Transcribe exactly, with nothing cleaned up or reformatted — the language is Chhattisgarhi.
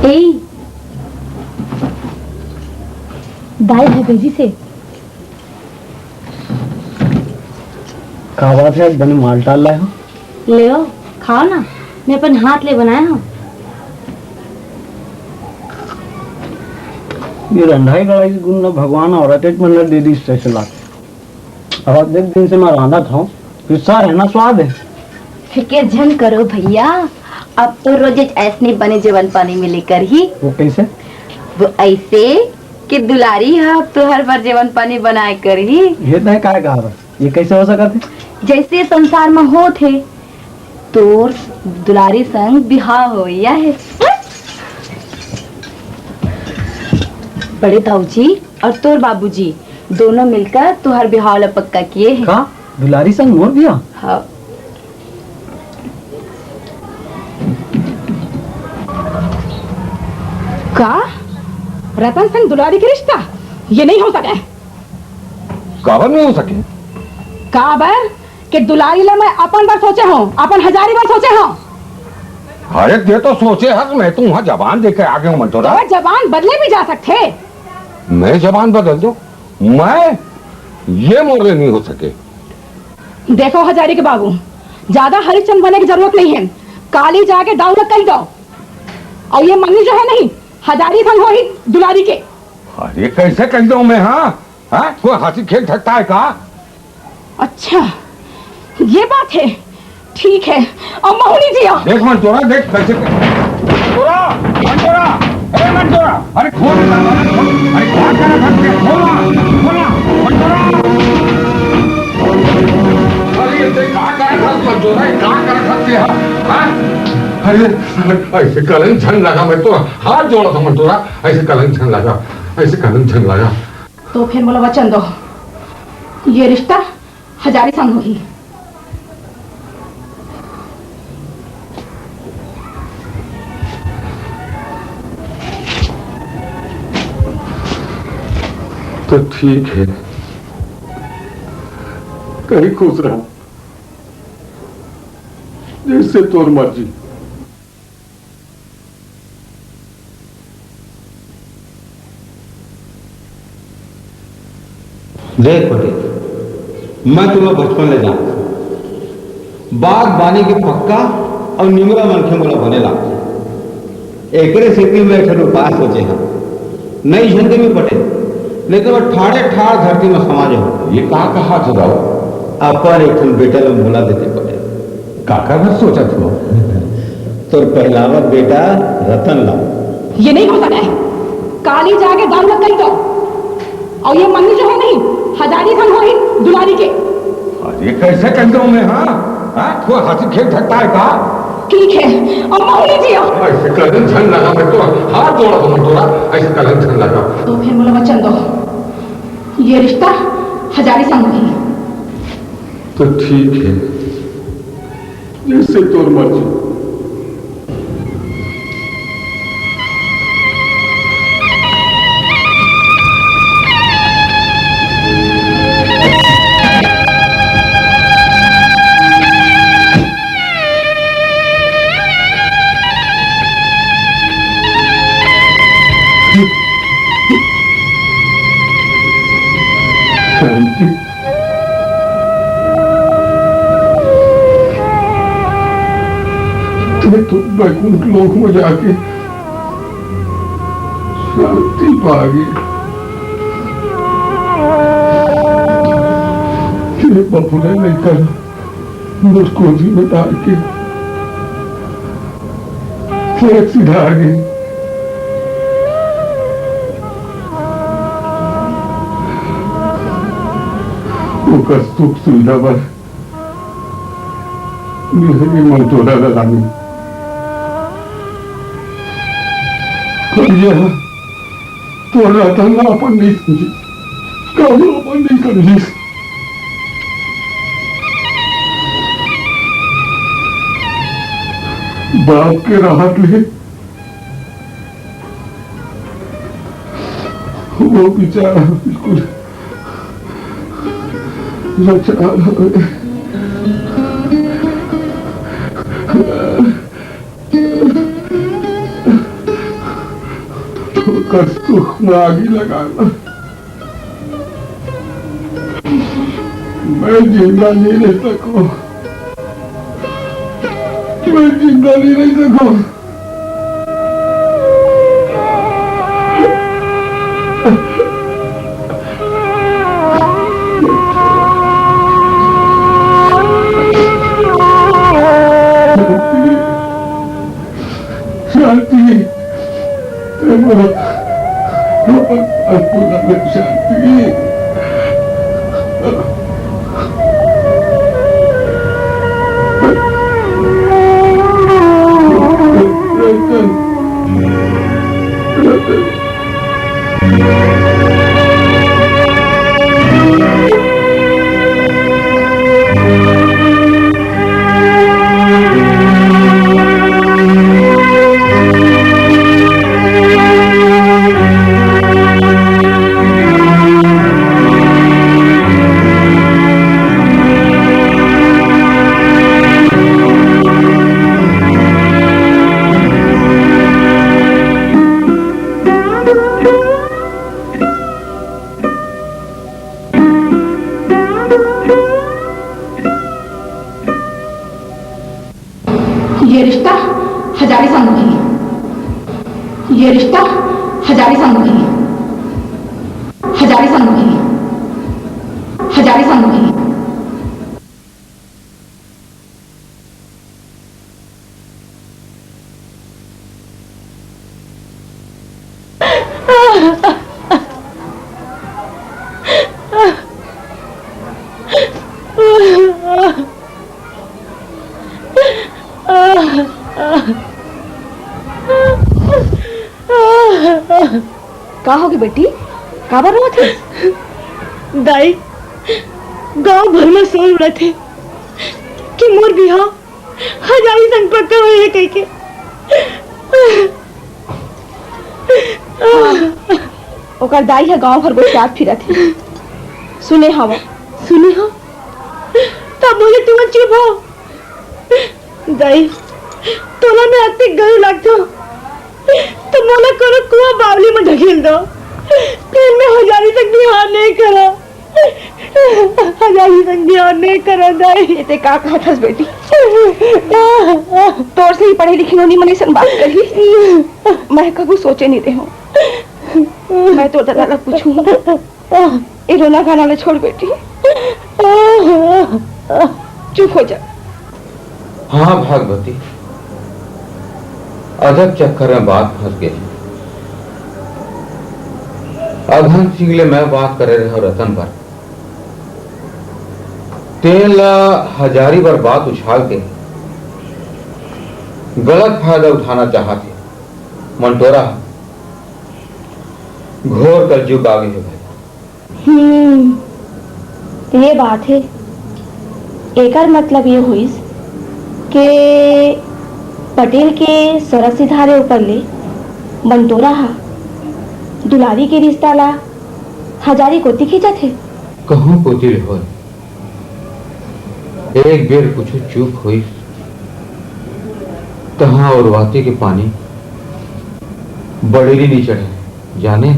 ए, दाई ह भेजिस हे। का बात हे, आज बने माल टाल लाए हो? लेव, खाव ना, मैं अपन हाथ ले बनाए हंव। ये रंधाई कढ़ाई के गुन ल भगवान औरतेच मन ल दे दिस तइसे लागथे। अब अतेक दिन से मैं रांधत हंव, किस्सा हे ना स्वाद हे। फिकिर झन करो भइया, अब तो रोजेच अइसने बने जेवन पानी मिले करही। वो कइसे? वो अइसे कि दुलारी ह अब तुंहर बर जेवन पानी बनाए करही। ये तैं काय कहा बस? ये कइसे हो सकत हे? जइसे संसार म होत हे, तोर दुलारी संग बिहाव होवइया हे। बड़े दाऊ जी अउ तोर बाबू जी दोनों मिलकर तुंहर बिहाव ल पक्का किए हे। का? दुलारी संग मोर बिहाव? हाँ। का? रतन संग दुलारी के रिस्ता? ये नइ हो सकय। काबर नइ हो सकय? काबर के दुलारी ल मैं अपन बर सोचे हंव, अपन हजारी बर सोचे हंव। अरे, तैं तो सोचे हस, मैं तो उहां जबान देके आ गे हंव, मंटोरा। तोर जबान बदले भी जा सकथे। मैं जबान बदल दूं? मैं? ये मोर ले नइ हो सकय। देखो हजारी के बाबू, जादा हरिश्चंद्र बने के जरूरत नइ हे। काली जाके दाऊ ल कहि दव। अउ ये मंगनी जो हे नहीं, हजारी संग होही दुलारी के। अरे, कइसे कहि दव मैं, हां? हां? कोई हंसी खेल सकता है का? अच्छा, ये बात हे। ठीक हे, अब महूं नइ जियंव। देख मंटोरा, देख कइसे। मंटोरा, मंटोरा, ए मंटोरा, अरे खोल ना, अरे खोल, अरे का करत हस, खोल ना, खोल ना, मंटोरा। अरे ये तैं का करत हस मंटोरा, ये का करत हस, हां? अरे अइसे कलंक झन लगा, मैं तो हाथ जोड़त हंव मंटोरा, अइसे कलंक झन लगा, अइसे कलंक झन लगा। तो फेर मोला वचन दव, ये रिस्ता हजारी संग होही। तो ठीक हे, कहीं खुश रह, जइसे तोर मर्जी। देख पटेल, मैं तुमला बचपन ले जानत हंव। बागबानी के पक्का अउ निमरा मनखे मोला बने लागथे। एकरे सेती मैं एक ठन उपाय सोचे हंव। नइ झन देबे पटेल, नइ तो मैं ठाड़े ठाड़ धरती म समा जाहूं। ये का कहत हस दाऊ? अपन एक ठन बेटा ल मोला देते पटेल। काकर बर सोचत हस? तोर पहिलावत बेटा रतन ला। ये नइ हो सकय। काली जाके दाऊ ल कहि दव। अउ ये मंगनी जो हे नहीं, हजारी संग होही दुलारी के। अरे कइसे कहि दव मैं, हां? हां? कोई हंसी खेल सकता है का? ठीक हे, अब महूं नइ जियंव। अइसे कलंक झन लगा, मैं तो हाथ जोड़त हंव मंटोरा, अइसे कलंक झन लगा। तो फेर मोला वचन दव, ये रिस्ता हजारी संग होही। तो ठीक हे, जइसे तोर मर्जी। शांति। तैं तो बैकुंठ लोक में जाके शांति पा गे। ये बबुरा लइका ला मोर गोदी में डाल के फेंक सिधार गे। ओकर सुख सुविधा बर बिहरी मंटोरा ला लाने। करिया तोर रतन ला अपन नइ समझिस, कभू अपन नइ समझिस। बाप के रहत ले वो बेचारा बिल्कुल लाचार हवे। सुख में आगी लगाना। मैं जिंदा नहीं रह सकूं, मैं जिंदा नहीं रह सकूं। शांति, शांति, शांति। ये रिश्ता हजारी संग नहीं, ये रिश्ता हजारी संग नहीं, हजारी संग नहीं, हजारी संग नहीं। का होगे बेटी, काबर रोवत हे? दाई, गांव भर में शोर उड़त हे कि मोर बिहाव हजारी संग पक्का होई हे कहिके। हाँ, ओकर दाई ह गांव भर गोठियात फिरत हे। सुने हव। सुने हव? तब बोले तुमन चुप हो। दाई, तोला मैं अतेक गलू लागथव, त मोला कोनो कुआं बावली में ढकेल दो, फेर मैं हजारी संग बिहाव नहीं करंव। हजारी संग बिहाव नहीं करंव दाई। ए, ते का कहत हस बेटी? तोर से ही पढ़े लिखे नोनी मन अइसन बात करही, मैं कभू सोचे नहीं रहेंव। मैं तोर ददा ला पूछहूं। ए रोना गाना ला छोड़ बेटी, चुप हो जा। हाँ भागवती, अजब चक्कर में बात फंस गे। अघन सिंह ले मैं बात करे रहेंव रतन बर, तेन ला हजारी बर बात उछाल के गलत फायदा उठाना चाहत हे। मंटोरा, घोर कलजुग आ गे हे भाई। हम्म, ये बात हे। एकर मतलब ये होइस के पटेल के सरग सिधारे ऊपर ले मंटोरा हा दुलारी के रिश्ता ला हजारी कोती खींचत हे। कहूं कोती ले होय, एक बेर कुछु चूक होइस, तहां ओरवाती के पानी बड़ेली नी चढ़े, जाने?